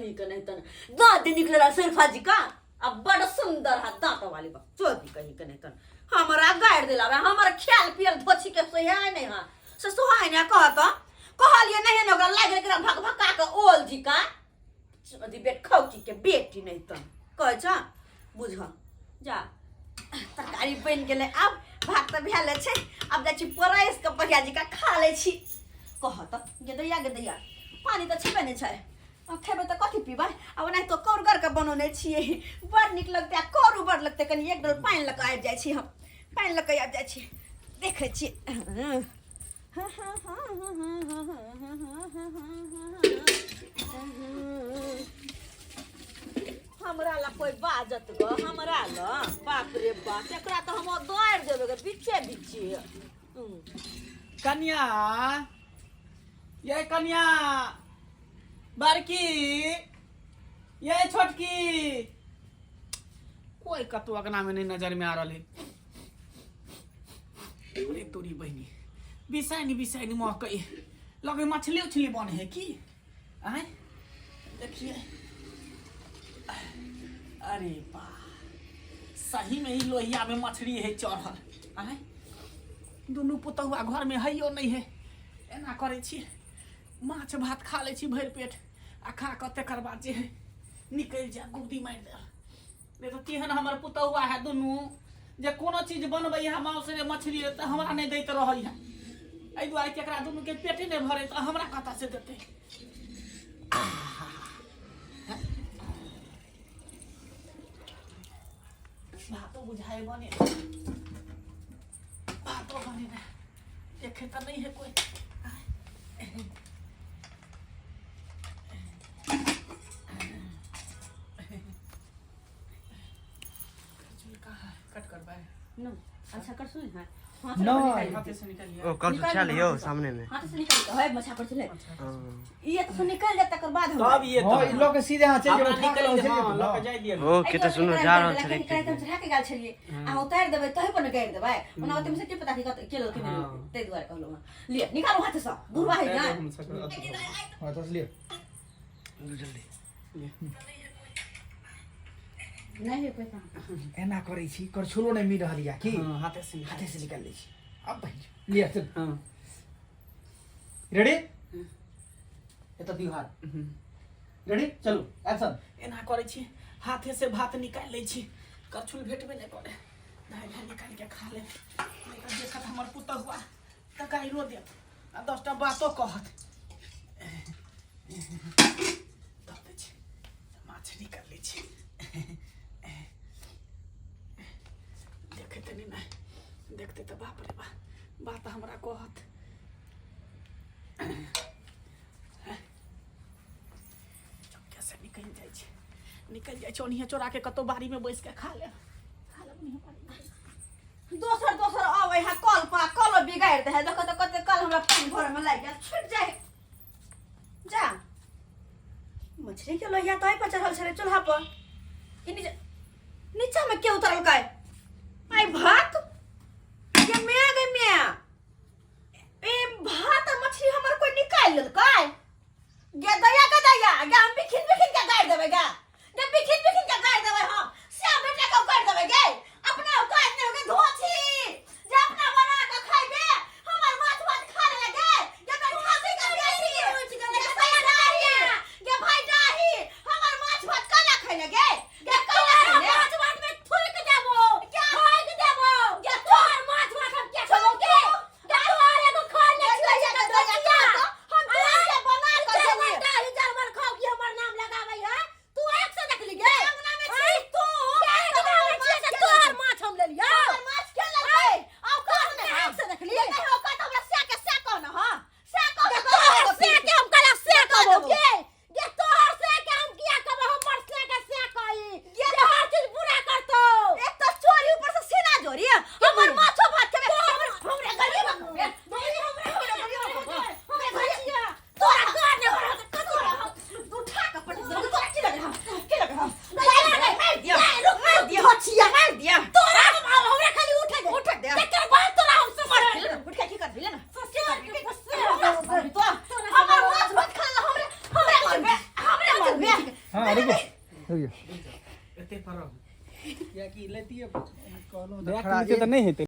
कहीं के नहीं तन दांत निकले सिर्फा जी का आ बड़ सुंदर हा दांत वाली बा चोदी कहीं के नहीं तन हमरा गाड़ दिला बा हमर ख्याल पियल धोछी के सोहाय नहीं हा से सोहाय ना कहत कहलिए नहीं ने ओकरा लागि गेल भक भका के ओल जी का चोदी बेट खौकी के बेटी नहीं तन कहै छ बुझ जा तरकारी बनि गेलै आब भात तऽ भेले छै आब जाइ छी परसि कऽ बढ़िया जकाँ खा लै छी कह तऽ गेदैया गेदैया पानि तऽ छेबे नहि छै आ खेबै तऽ कथी पीबै आ ओनाहितो कौरगर के बनौने छियै बड़ नीक लगतै आ करू बड़ लगतै कनि एक डोल पानि लऽ कऽ आबि जाइ छी हम पानि लऽ कऽ आबि जाइ छी देखै छी हमरा ला कोई बाजत ग हमरा ला बाप रे बाप एकरा तऽ हम दौड़ देबै ग बिच्चे बिच्चे। कन्या ये कन्या बड़की ये छोटकी कोई कतौ अगना में नहीं नजर में आ रहा है। अरे तोरी बहिनी बिसाइनी बिसाइनी महकै लगे मछली उछली बने है की आय देखिए अरे बा सही में ही लोहिया में मछली है चढ़ल आय दुनू पुतहुआ घर में हैयो नहीं है एना करै छी माछ भात खा लै छी भरि पेट आ खा कऽ तकर बाद जे है निकलि जाय गुद्दी मारि देब नहि तऽ तेहन हमर पुतहुआ है दुनू जे कोनो चीज बनबै है मांस रे मछली रे तऽ हमरा नहि दैत रहै है एहि दुआरे कि एकरा दुनूके पेटे नहि भरे तऽ हमरा कतऽसँ देतै। भातो बुझाए बने भातो बने ना देखे तऽ नहीं है कोई। कट करबै न अच्छा कर सुन हां। नहीं। हाथे से निकालिए। ओ कल निकाल छल दो यौ हाथ से। सामने में हाथ से निकाल के है मछा पर चले हाँ। ये तो निकल जाता तकर बाद हम तब ये हाँ, ई लऽ के सीधे अहाँ चलि जेबै, हमरा उठा के निकलि लऽ चलि हाँ, जेबै। लऽ के जाय दिअ। ओ कते सुन्दर जा रहल छलै। चढ़ा के गेल छलियै आ उतारि देबै तही पर ने गाड़ि देबै ओना ओते में से के पता की कत के लेलकै नहि लेलकै ताहि दुआरे कहलहुँ हँ लिअ निकालू हाथ से बुढ़वा है ना। हाँ, तो लिअ। जल्दी। नहि है पैसा। एना करै छी करछुलो नहि मिल रहल यऽ की हाँ, हाथे से निकाल। हाथे से निकालि लै छी अब भाइ लिअ चल। हाँ। रेडी एतऽ दियौ हाथ रेडी चलू एक्शन। एना करै छी हाथे से भात निकालि लै छी करछुल भेटबे नहि करे धाय धाय निकालि के खा ले नहि तऽ देखत हमर पुतहुआ तऽ गाइरो देत आ 10टा बातो कहत। दऽ दै छी माछ निकालि लै छी देखै तऽ नहि ने देखतै तऽ बाप रे बा बात हमरा कहत। चौकिया से निकलि जाइ छै निकलि जाइ छै ओनहिए चोरा के कतौ बाड़ी में बैस के खा लेब खा लेब ओनहिए बाड़ी में। दोसर दोसर अबै है कल पा कल बिगाड़ि दे है देखो तऽ कते कल हमरा पानि भरऽ में लागि गेल छुटि जाइ जा मछली के लोहिया तोय पर चढ़ल छलै चूल्हा पर ई नीचा नीचा में के उतरलकै आई भात ये मैं गई मैं ए भात आ मछली हमर कोई निकालि लेलकै गे दया के दया गे हम बिखिन बिखिन के गाड़ि देबै गे गे बिखिन बिखिन के गाड़ि देबै हम से बेटा के गाड़ि देबै गे अपना औकात नहि होगे धोछी जे अपना बना के खैबे हमर माछ भात खा ले गे गे तो खासी के बेटी गे सैया डाही गे भाई डाही हमर माछ भात केना खैले गे गे केना कियाकि लेतिए कहलहुँ बैग के नीचे तऽ नहि हेतै।